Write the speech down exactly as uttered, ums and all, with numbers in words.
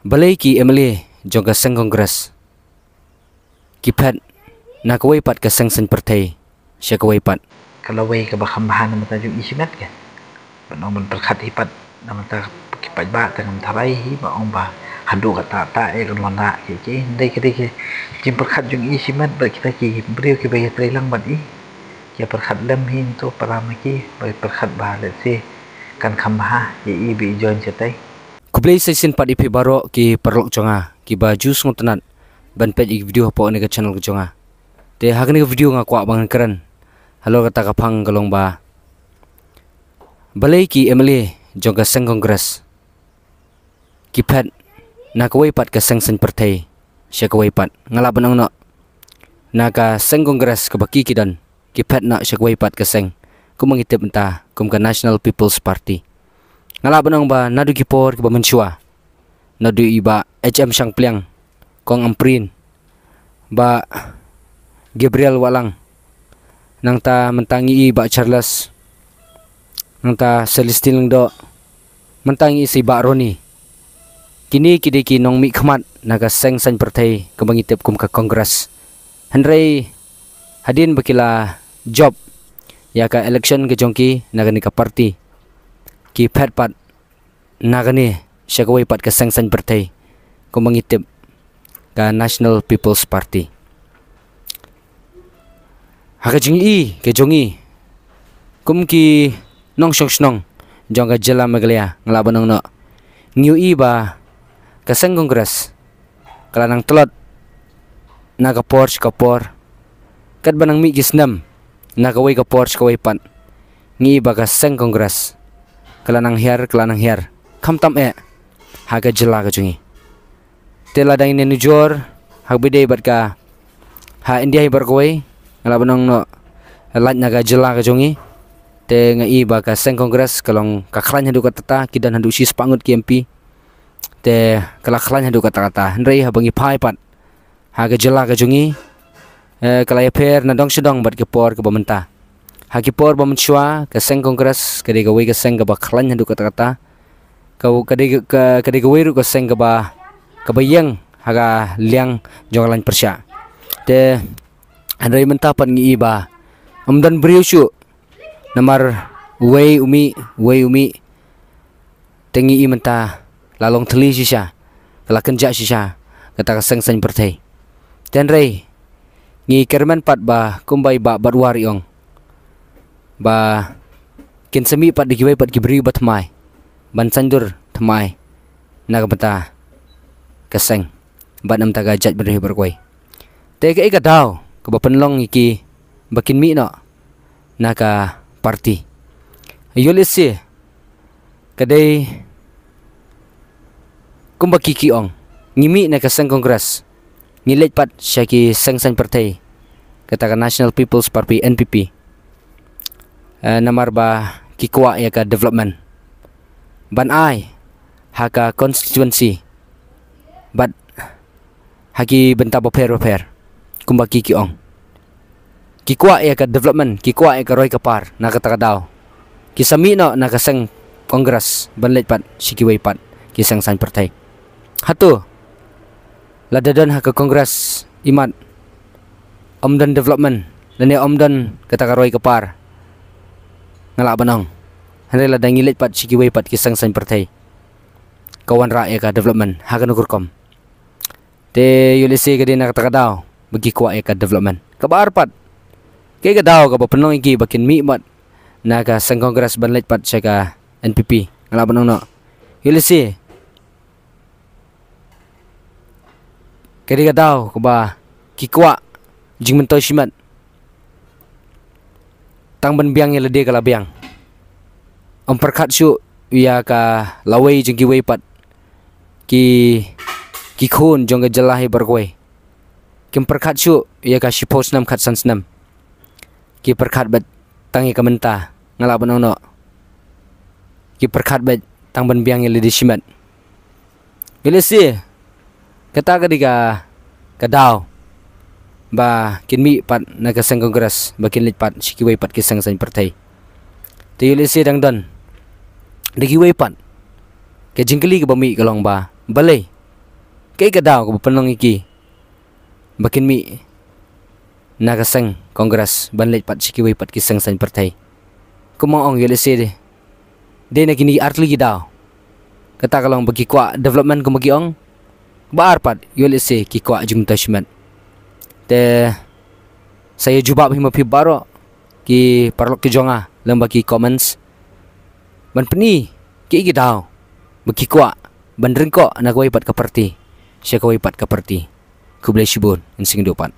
Balei ki M L A jong ka seng Congress ki phet na kawei pat ka seng saiñ pyrthei sha kawei pat? Ka lawei kaba kham bha namar ta jong i shimet ka. Ban ong ban pyrkhat hi pat namar ta ki paidbah ta ngam tharai hi ba ong ba haduh katta ta e kan wanrah ki ki. Dei ka dei ka jingpyrkhat jong i shimet ba kita ki briew kiba ïatrei lang bad i. Ki pyrkhat lem hi to para ma ki ba pyrkhat ba let's say kan kham bha ïa i ba i join shatai. Khublei sa shisien pat ïa phi baroh ki paralok jong nga kiba ju sngewtynnat ban peit ïa ki video hapoh kane ka channel ka jong nga. Te ha kane ka video nga kwah ba ngan kren halor kata ka phang ka long ba balei ki M L A jong ka seng Congress ki phet na kawei pat ka seng saiñ pyrthei sha kawei pat. Nga lah ban ong noh na ka seng Congress kaba ki ki don ki phet noh sha kawei pat ka seng kumba ngi tip mynta kum ka National People's Party. Nga lah ban ong ba naduh ki por kiba mynshuwa naduh i Bah H M Shangpliang, Kong Ampareen, Bah Gabriel Wahlang, nangta mynta ngi i Bah Charles, nangta Celestine Lyngdoh, mynta ngi i sa i Bah Ronnie. Kine ki dei ki nongmihkhmat na ka seng saiñ pyrthei kaba ngi tip kum ka Congress. Hynrei hadien ba ki la jop ïa ka election ka jong ki na kane ka party, ki phet pat na kane sha kawei pat ka seng saiñ pyrthei kumba ngi tip ka National People's Party. Ha ka jingïohi ka jong ngi kum ki nongshong shnong jong ka jylla Meghalaya nga lah ban ong noh ngi ïohi ba ka seng Congress ka la nang tlot na ka por sha ka por. Katba nang mih ki snem na kawei ka por sha kawei pat ngi i ba ka seng Congress ka la nang hiar ka la nang hiar khamtam eh ha ka jylla ka jong ngi. Te lada ngin ïa nujor ha kaba ïadei bad ka ha India hi baroh kawei nga lah ban ong noh lait na ka jylla ka jong ngi. Te nga i ba ka seng Congress ka long ka khlaiñ haduh katta katta, ki don haduh shispah ngut ki M P. Te ka la khlaiñ haduh katta katta hynrei haba ngi phai pat ha ka jylla ka jong ngi, eh, ka la ïapher na dong sha dong bad ka por kaba mynta. Ha ki por ba mynshuwa ka seng Congress ka dei kawei ka seng kaba khlaiñ haduh katta katta. Ka, ka dei ka, ka dei kawei ruh ka seng kaba kaba ïeng ha ka liang jong ka lain pyrshah. Te hynrei mynta pat ngi i ba ym don briew shuh namar uwei u mih uwei u mih. Te ngi i mynta la long thylli shisha, ka la kynjah shisha kata ka seng saiñ pyrthei. Te hynrei ngi kyrmen pat ba kumba i Bah Batwar i ong ba kin sa mih pat da kiwei pat ki briew ba thymmai ban saiñdur thymmai na ka bynta ka seng bad na ka bynta ka jaitbynriew baroh kawei. Te kaei ka daw kaba pynlong ïa ki ba kin mih noh na ka party? Ïoh lehse ka dei kumba ki ki ong, ngi mih na ka seng Congress, ngi leit pat sha ki seng saiñ pyrthei, kata ka National People's Party, N P P. Eh, namar ba ki kwah ïa ka development ban ai ha ka constituency bad ha ki bynta bapher bapher kumba ki ki ong. Ki kwah ïa ka development, ki kwah ïa ka roi ka par na kata ka daw. Ki sa mih noh na ka seng Congress ban leit pat sha kiwei pat ki seng saiñ pyrthei. Hato lada don ha ka Congress imat ym don development lane ym don kata ka roi ka par, nga lah ban ong. Hynrei lada ngi leit pat sha kiwei pat ki seng saiñ pyrthei ka wanrah ïa ka development ha kano ka rukom. Te ïoh lehse ka dei na kata ka daw ba ki kwah ïa ka development. Kaba ar pat, kaei ka daw kaba pynlong ïa ki ba kin mih pat na ka seng Congress ban leit pat sha ka N P P? Nga lah ban ong noh, ïoh lehse ka dei ka daw kaba ki kwah jingmyntoi shimet. Tang ban biang ïa lade ka la biang. Ym pyrkhat shuh ïa ka lawei jong kiwei pat ki, ki khun jong ka jylla hi baroh kawei. Kim pyrkhat shuh ïa ka shiphew snem khatsan snem. Ki pyrkhat beit tang ïa ka mynta, nga lah ban ong noh. Ki pyrkhat beit tang ban biang ïa lade shimet. Ïoh lehse kata ka dei ka, ka daw ba kin mih pat na ka seng Congress ba kin leit pat sha kiwei pat ki seng saiñ pyrthei. Te ïoh lehse dang don da kiwei pat. Ka jingkylli kaba mih ka long ba balei Kaei ka daw kaba pynlong ïa ki ba kin mih na ka seng Congress ban leit pat sha kiwei pat ki seng saiñ pyrthei? Kumba ong, U L S A de, dei na kine ki artylli ki daw. Kata ka long ba ki kwah development kumba ki ong. Ba ar pat, U L S A ki kwah jingmyntoi shimet. Te sa ïa jubab hi ma phi baroh ki paralok ki jong nga lyngba ki comments ban pyni kiei ki daw ba ki kwah ban ryngkoh na kawei pat ka party sha kawei pat ka party. Khublei shibun, ngin sa ïakynduh pat.